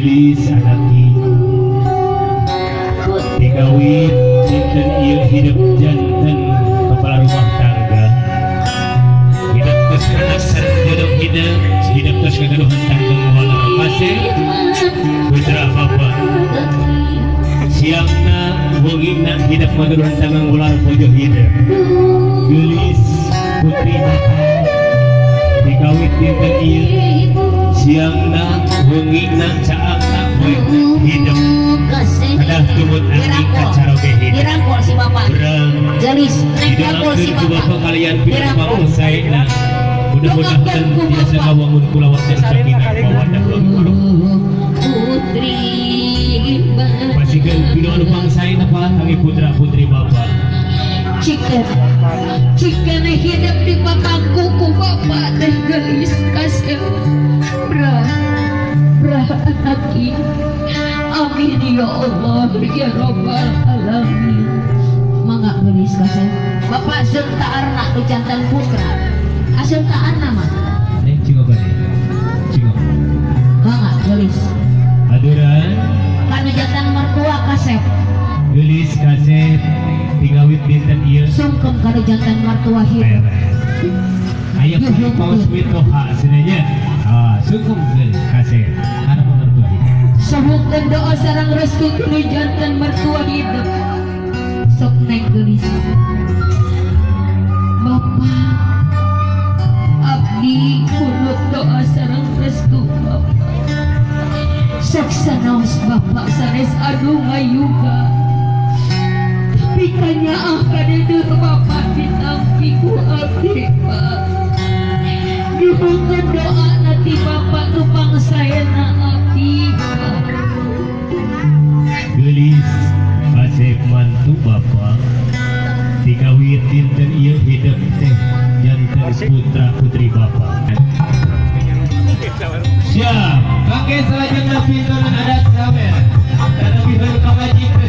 Gelis anaki dikawit dinten ieu hidup janten kepala rumah tangga hidup tos anak sareng jodoh hidup hidup tos kagaduhan tanggung walau pasir putra bapak siangna wengina hidup kagaduhan tanggung walau bojo hidup gelis putri bapak dikawit dinten ieu siangna wengina caangna poena hidup kadah tumut anjing kacaroge hidup dirangkul si bapak gelis dirangkul si bapak kalian pirang saena mudah-mudahan biasa kawangun kulawan dan sakinah mawaddah warahmah putri pasikeun pidon bangsaena Pak kami putra putri bapak chicken chicken hidup di papangku ku bapak teh gelis kasep brah brah anaki amin ya Allah ya Rabbal alamin mangga gelis kasep bapak serta anak nu jantan putra asal ka anak mah neng cingok gede cingok mangga gelis aduran kanu jantan mertua kasep gelis kasep tingawit dinten ieu sungkem kanu jantan mertua hidup aya paus mitoha cenah ah sungkem gelis kasep kana mertua hidup sahukeun doa sareng restu kanu jantan mertua hidup sok neng gelis bapak abdi kunut doa sareng restu bapak sok sanaos bapak sanes aduh ngayuga tapi kanyaah kadeudeung bapak ditampi ku abdi pak nuhunkeun doa nanti bapak nu pangsaena abdi pak gelis kasep mantu bapak dikawit dinten ieu hidup teh janten putra putri bapak siap kakek selanjutnya pintunan adat sawer dan lebih kawajiban.